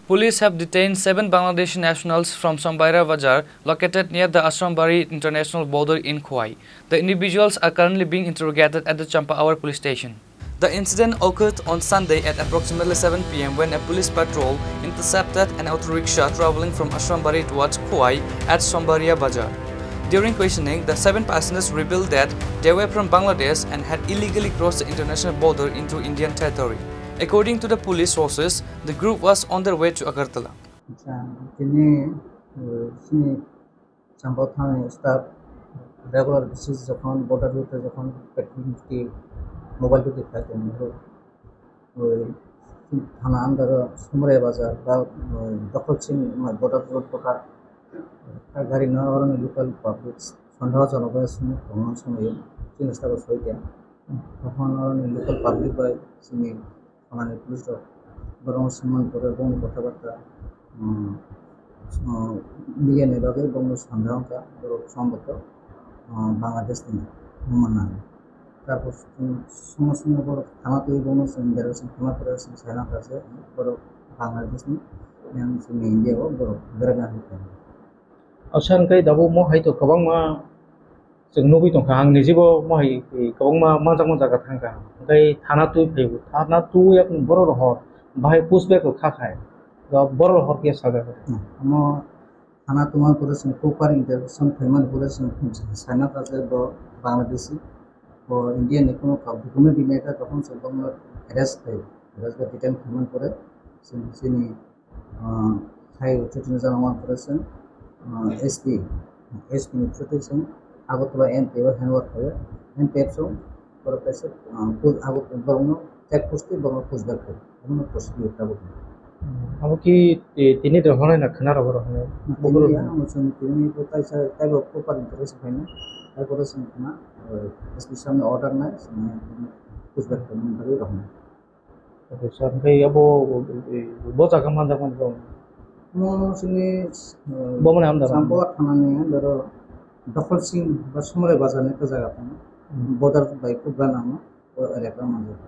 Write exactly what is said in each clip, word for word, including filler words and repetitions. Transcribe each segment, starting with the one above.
Police have detained seven Bangladeshi nationals from Sombaira Bazar, located near the Ashrambari International Border in Khowai. The individuals are currently being interrogated at the Champawar police station. The incident occurred on Sunday at approximately seven p m when a police patrol intercepted an auto rickshaw traveling from Ashrambari towards Khowai at Sombaria Bazar. During questioning, the seven passengers revealed that they were from Bangladesh and had illegally crossed the international border into Indian territory. According to the police sources, the group was on their way to Agartala. Acha, tini, eh, sini Champawar thani staff regular basis jokhon border route jokhon patrolling ki mobile route khai tong, oi thana under Sombaria Bazar ba, oi, Dokhol Sing border road kota gari no oroni local public sondeho jonok bai sini tongma somoi chini staff soi khe, tokhon oroni local public bai sini Thanani police rok borokno summan pore bongni kotha barta, um, um, miya ni bagwi bongno sanda wngkha borok somboto, um, Bangladesh ni wngmano. Tapos, um, somo somo borok thana twi bongno chwng berajak thana pore chwng sai nangkha je borok Bangladesh ni, yang chwngni India o borok berajak nangkha. Aswk hwnkhe tabuk mo hai to kwbangma chwng nugwi tongkha, ang nijibo mo hai kwbangma manjakma jaga thangkha, hwnkhe thana twi phaibo, thana twi yakung borok rok hor bahai push back rok kha khai, borok rok hor khe sajak. Omo thana tongma pore chwng proper intervention khaimani pore chwng saina kha je bo Bangladeshi, bo India ni kuno document rimani kha, tokon chwng bono arrest khai, arrest khai detain khaimani pore chwng chini ah, hai chuti ni jana wan pore chwng, ah, S P, S P ni chuti chwng Agartala M P o handwork khaio, M P chwng borok kaisa, ah, pu-, Agartala borokno check post twi borokno push back khaio, borokno push twi tabuk. Abo ki, eh, tini de honai na khna rok rok honai. Tini ya, amo chwng tini bo kaisa taibo proper interest khaina, taibo chwng khna, eh, S P samni order nai, chwng push back khaina bagwi rok nai. Okay, sir, hwnkhe abo, bo jaga manjak manjak. Mo chini, eh, Bo mani amda Champawar thana ni under o Dokhol Sing ba Sombaria Bazar ni ekta jaga tongo. Hmm. Border bai khub gana mo, o elaka manjak.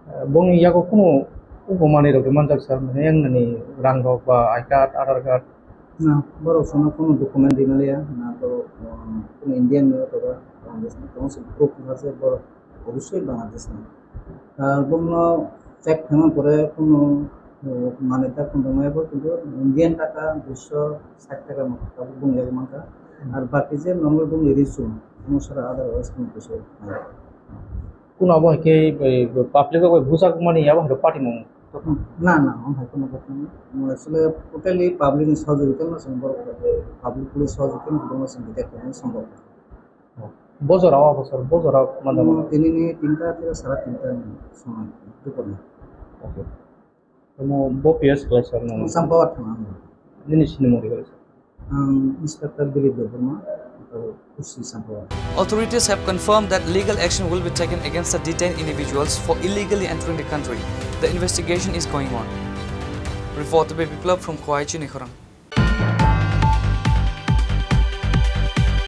Eh, bongni yago kuno ugo manwi rok manjak, sir, mane yang nani rang rok ba I card, Aadhaar card? Na, borok sono kuno document rinaliya, na to, um, kuno Indian ni otoba Bangladesh ni, tamo se proof wngkha je borok obviously Bangladesh ni. Ar bongno check khaima pore kuno, uh, manwi ta kuno maya bo, kintu Indian taka duiso sait taka motho tabuk bong yago mankha. Ar baki je normal bongni risu, bongno sara otherwise kuno kisa nai. Kuno abo hai khe, eh, public rok bai bujak mani abo hai khe party mung? Na, na, omo hai kheno ghotna. Mo actually totally public ni sahajogita no chwng borok, public ni sahajogita no chwng detect khaina sombhob. Bo jora o abo sir, bo jora o manjak. Mo tini ni tinta theke sara tinta ni somoi, dupor ni. Okay. Omo bo P S khlai sir no? Champawar thana. Nini sinimung ri khlai sir? Ang Inspector Dilip Debbarma, abo O C Champawar. Authorities have confirmed that legal action will be taken against the detained individuals for illegally entering the country. The investigation is going on. Reporter Biplab from Khowai, Chinikhorang.